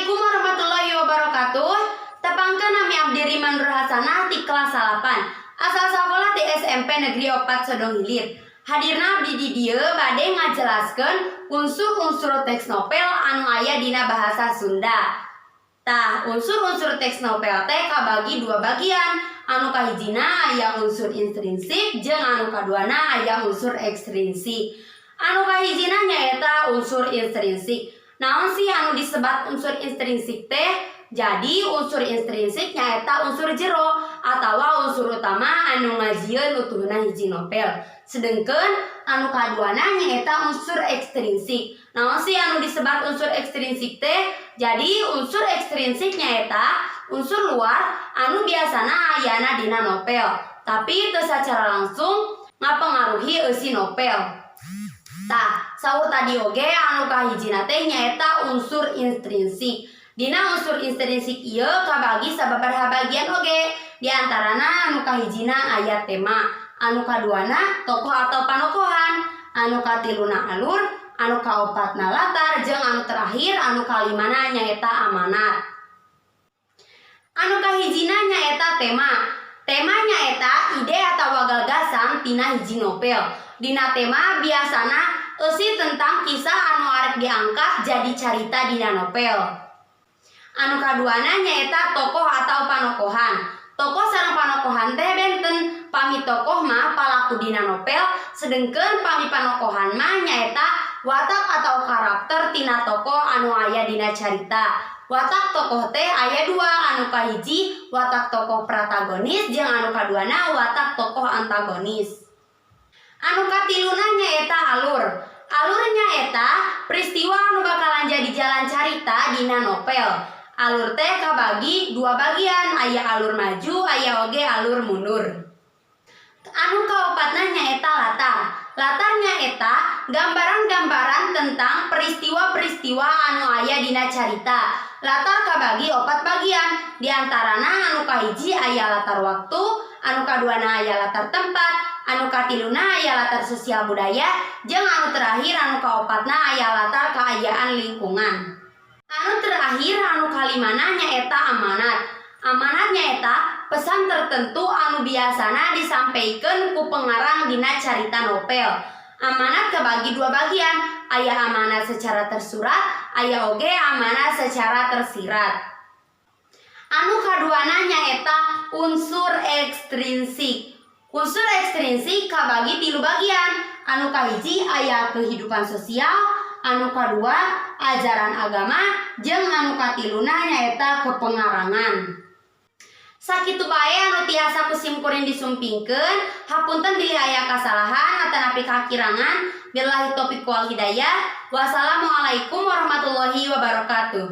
Assalamualaikum warahmatullahi wabarakatuh. Tepangkeun, nami abdi Rima Nur Hasanah ti kelas 8. Asal sekolah di SMP Negeri 4 Sodong Hilir. Hadirna abdi di dieu bade ngajelaskeun unsur-unsur teks novel anu aya dina bahasa Sunda. Tah, unsur-unsur teks novel teh kabagi dua bagian. Anu kahijina aya unsur intrinsik jeung anu kaduana aya unsur ekstrinsik. Anu kahijina nyaeta unsur intrinsik. Naon sih anu disebat unsur intrinsik teh? Jadi, unsur intrinsik nyaeta unsur jero atawa unsur utama anu ngajieun utuhna hiji novel. Sedengkeun anu kaduana nyaeta unsur ekstrinsik. Naon sih anu disebat unsur ekstrinsik teh? Jadi, unsur ekstrinsik nyaeta unsur luar anu biasana ayana dina novel, tapi teu secara langsung ngapengaruhi eusi novel. Tah, saur tadi oge, anu kahijina teh nyaeta unsur intrinsik. Dina unsur intrinsik ieu kabagi sababaraha bagian oge. Di antarana anu kahijina aya tema, anu kaduana tokoh atau panokohan, anu katiluna alur, anu kaopatna latar, jeung anu terakhir anu kalimana nyaeta amanat. Anu kahijina nyaeta tema. Tema nyaeta ide atawa gagasan tina hiji novel. Dina tema biasana eusi tentang kisah anu arek diangkat jadi carita dina novel. Anu kaduana nyaeta tokoh atau panokohan. Tokoh sareng panokohan teh benten. Pami tokoh mah palaku dina novel, sedengkeun pami panokohan mah nyaeta watak atau karakter tina tokoh anu aya dina carita. Watak tokoh teh aya dua, anu kahiji watak tokoh protagonis jeung anu kaduana watak tokoh antagonis. Anu katiluna nyaeta alur. Alur nyaeta peristiwa anu bakalan jadi jalan carita dina novel. Alur teh kabagi dua bagian, aya alur maju, aya oge alur mundur. Anu kaopatna nyaeta latar. Latar nyaeta gambaran-gambaran tentang peristiwa-peristiwa anu aya dina carita. Latar kabagi opat bagian, di antarana anu kahiji aya latar waktu, anu kaduana aya latar tempat, anu katiluna aya latar sosial budaya, jeung anu terakhir anu kaopatna aya latar kaayaan lingkungan. Anu terakhir anu kalimana nyaeta amanat. Amanat nyaeta pesan tertentu anu biasana disampaikan ku pengarang dina carita novel. Amanat kabagi dua bagian, aya amanat secara tersurat, aya oge amanat secara tersirat. Anu kaduana nyaeta unsur ekstrinsik. Unsur ekstrinsik kabagi tilu bagian. Anu kahiji aya kehidupan sosial, anu kadua ajaran agama, jeung anu katiluna nyaeta kepengarangan. Sakitu bae anu tiasa ku simkuring disumpingkeun. Hapunten bilih aya kasalahan atanapi kakirangan. Billahi taufiq wal hidayah. Wassalamualaikum warahmatullahi wabarakatuh.